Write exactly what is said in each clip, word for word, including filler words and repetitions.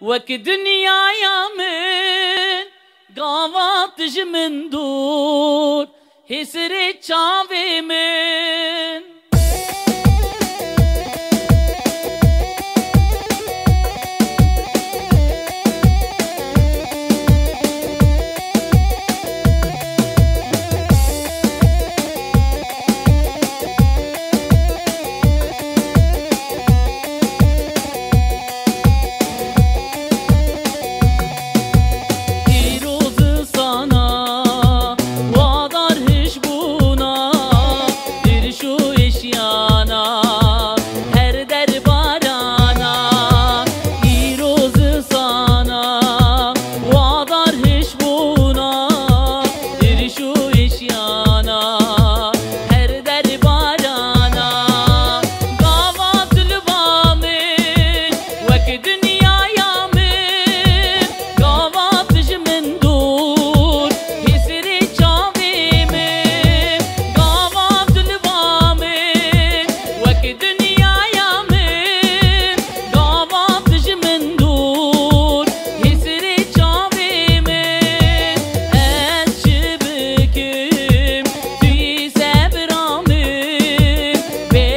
Wek dinyaya min, gava tu ji min dûr, hêsirê çavê min. Îro zistana, wadar hişbûna, êrîş û eşyana, her der barana. Îro zistana, wadar hişbûna, êrîş û eşyana, her der barana. Gava tu li ba min, wek dinyaya min, gava tu ji min dûr, hêsirê çavê min. Gava tu li ba min, wek dinyaya min, gava tu ji min dûr, hêsirê çavê min. Ez çi bikim, tu yî sebra min, bê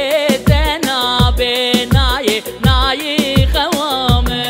te na bê nayê, nayê xewa min.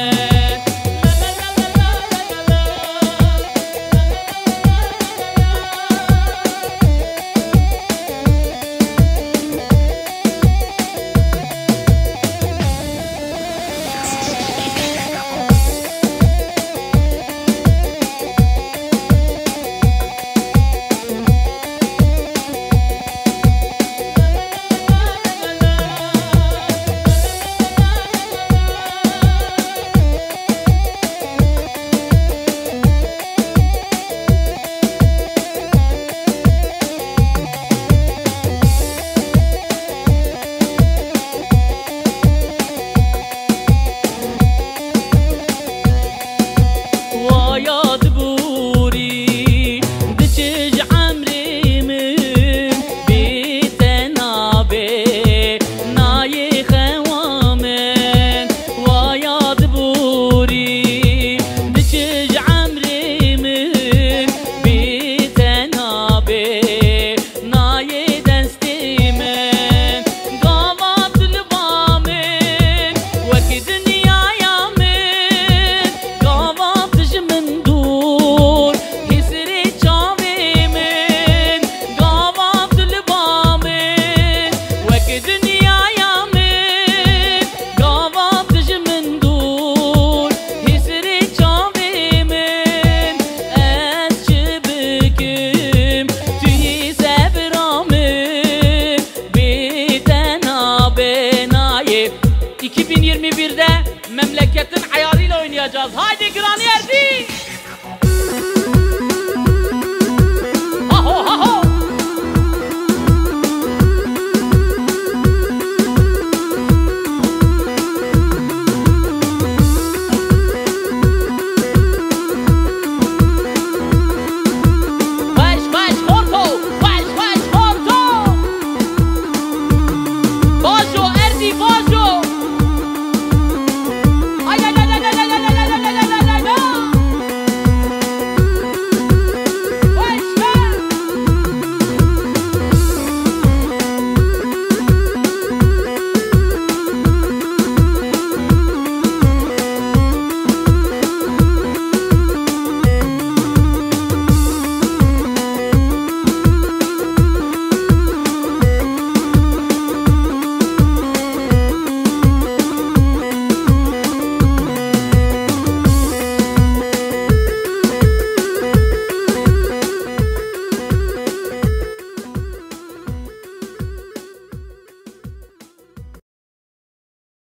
Wa yadbûrî diçij emrê min, bê te nabê nayê xewa min. Wa yadbûrî diçij emrê min, bê te nabê nayê destê min. Gava tu li ba min, wek dinyaya min, gava tu ji min dûr, hêsirê çavê min. Gava tu li ba min, wek dinyaya min, gava tu ji min dûr, hêsirê çavê min. Ez çi bikim, tu yî sebra min, bê te nabê nayê. iki bin yirmi birde memleketin ayarıyla oynayacağız. Haydi Granî Erdî!